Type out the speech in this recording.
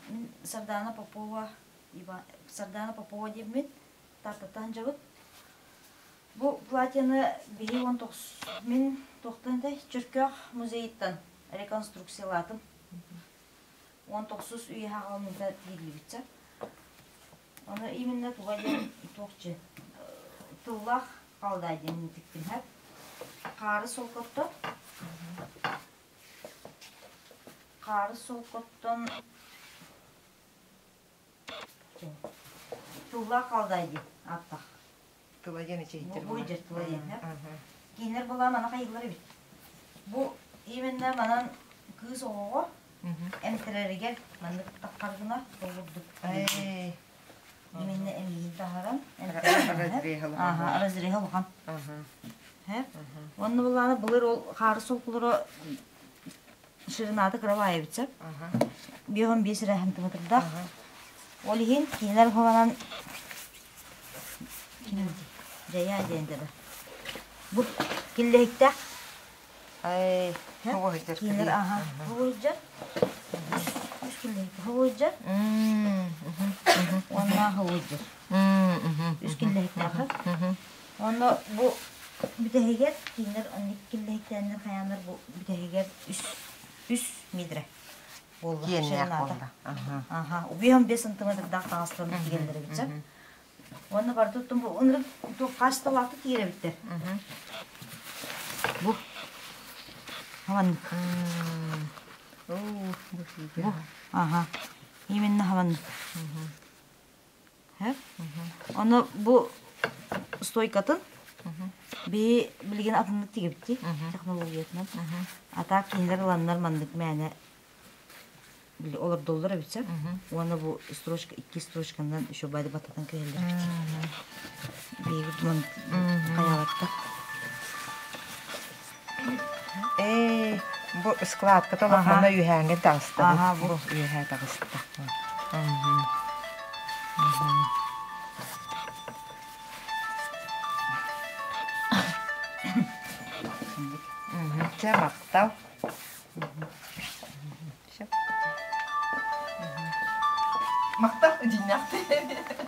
Мин Сардаана Попова Сардаана Попова диэммин Тааттаттан дьабыт. Бу платьены биһи он мин туохтан этэй Чөркөөх музейыттан реконструкциялаатым. Он тохсус үйэ хаҕалыммыта тииллибитчэ. Ону именно туга диэн туохчу тыллаах хаалдай диэн тиктим хэп. Хаары солкоттон хаары солкоттон Тыллаах хаалдай диэн ааттаах. Тыла диэн эчэйдэр Бу дьэ тыла диэн. Кинилэр буолаа мана хайыллар эбит. Бу именно манан кыыс оҕоҕо эмтэрэригэр маннык таххаргына толордук. Именно эмиийин таһаран разреһа разреһа улахан. Онно булаана былыр ол хаары солкулара ширината кыра эбит сөп. 5-15 эрэ сантиметрдаах. Ол иһин кинилэр уһуланан дьайаа диэн да. Бу киллэһиктээх. Ай, хоҕуһуйдар. Кинилэр аха хоҕуһуйдар. Үс киллэһик хоҕуһуйдар. Уонна хоҕуһуйдар. Үс киллэһиктээх. Онно бу бүтэһигэр кинилэр оннук киллэһиктээннэр хайааннар бу бүтэһигэр үс үс метрэ буолла. Киэннээх буолла. Аха. Убиһом 5 сантиметрдаах таҥастан тигэллэр эбит. Уонна барытыттан бу ынырык туох хаачыстыбалаахтык тигэр эбиттэр. Бу хаваннык. Бу аха. Именно хаваннык. Ону бу стойкатын би билигин атыннык тигибитти технологиятынан. А так кинилэр ыланнар маннык мээнэ били олордоллор эбит сөп. Уонна бу строчка икки строчканан еще байды бататан кэһэллэр эбит. Биһиги думан хайаабаттар. Ээ, бу складка толохмана үһээҥҥэ таҕыста бу. Бу үөһээ таҕыста. Чэ, махтал. Махтал, дьиҥнээхтик.